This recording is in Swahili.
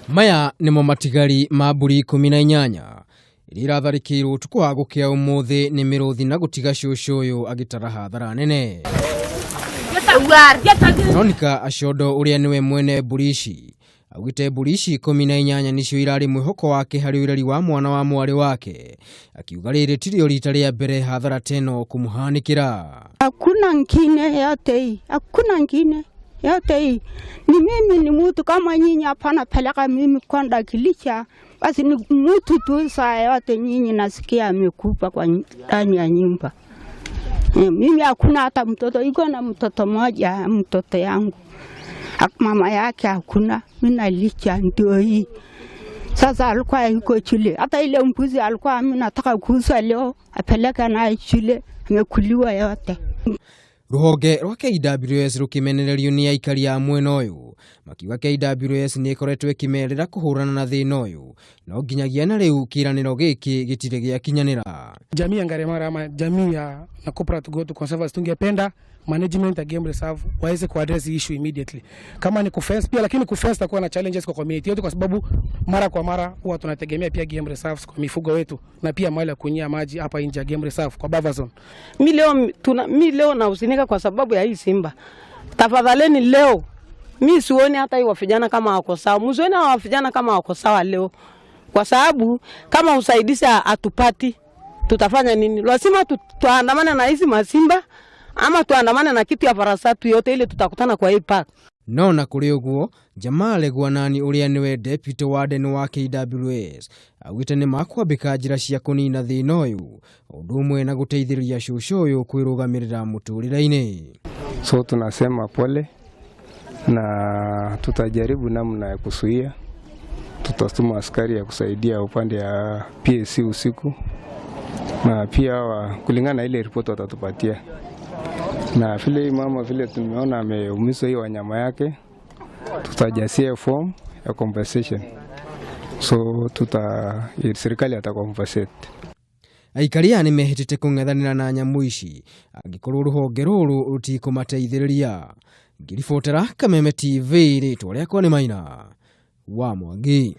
Maya nĩmo matigari ma mbũri 18 iria iratharĩkĩirwo ũtukũ wa gũkĩa ũmũthĩ nĩ mĩrũthi na gũtiga cũcũ ũyũ agĩtara hathara nene. Veronica Acondo ũrĩa nĩwe mwene mbũri ici augĩte mbũri ici 18 nĩcio irarĩ mwĩhoko wake harĩ ũreri wa mwana wa mwarĩ wake, akiuga rĩrĩ tirio rita rĩa mbere hathara teno kũmũhanĩkĩra. Hakuna ngine yote hii, hakuna ngine yote hii. Ni mimi ni mtu kama nyinyi, hapana peleka mimi kwenda kilisha, basi ni mtu tu saa yote nyinyi nasikia amekufa kwa ndani ya nyumba. Mimi hakuna hata mtoto, iko na mtoto mmoja, mtoto yangu. Mama yake hakuna, mimi nalicha ndio hii. Sasa alikuwa yuko shule, hata ile mbuzi alikuwa mimi nataka kuuza leo, apeleka naye shule, amekuliwa yote. Ruhonge rwa KWS rukimenererio ni aikari a mwena ũyũ makiuga KWS nĩ ĩkoretwo ĩkĩmerĩra kũhũrana na thĩna ũyũ no nginyagia na rĩu kĩranĩro gĩkĩ gĩtirĩ gĩakinyanĩra. Jamii ya Ngaremara ama jamii ya Nakupra Goto Conservancy tungependa management ya game reserve waweze kuaddress issue immediately. Kama ni kufence pia, lakini kufence takuwa na challenges kwa community yetu, kwa sababu mara kwa mara huwa tunategemea pia game reserves kwa mifugo wetu na pia mahali ya kunyia maji hapa nje ya game reserve kwa buffer zone. Mi leo nahuzunika kwa sababu ya hii simba. Tafadhaleni leo mi sioni hata hii wavijana kama wako sawa, msione hawa vijana kama wako sawa leo, kwa sababu kama usaidizi hatupati tutafanya nini? Lazima tuandamane na hizi masimba ama tuandamane na kitu ya farasatu yote ile tutakutana kwa hii park. No na kũrĩ ũguo Jamal Gwanani ũrĩa nĩwe deputy warden wa KWS augĩte nĩ makwambĩka njĩra cia kũnina thĩna ũyũ ũndũ ũmwe na gũteithĩrĩria cũcũ ũyũ kwĩrũgamĩrĩra mũtũrĩre-inĩ. So tunasema pole na tutajaribu namna ya kuzuia. Tutatuma askari ya kusaidia upande ya PSC usiku, na pia kulingana na ile ripoti watatupatia. Na vile hii mama vile tumeona ameumizwa hiyo wanyama yake, tutajasia form ya compensation, so serikali atacompensate. Aikari aya nĩmehĩtĩte kũng'ethanĩra na nyamũ ici angĩkorwo rũhonge rũrũ rũtikũmateithĩrĩria. Ngĩribotera Kameme TV, rĩtwa rĩakwa nĩ Maina wa Mwangi.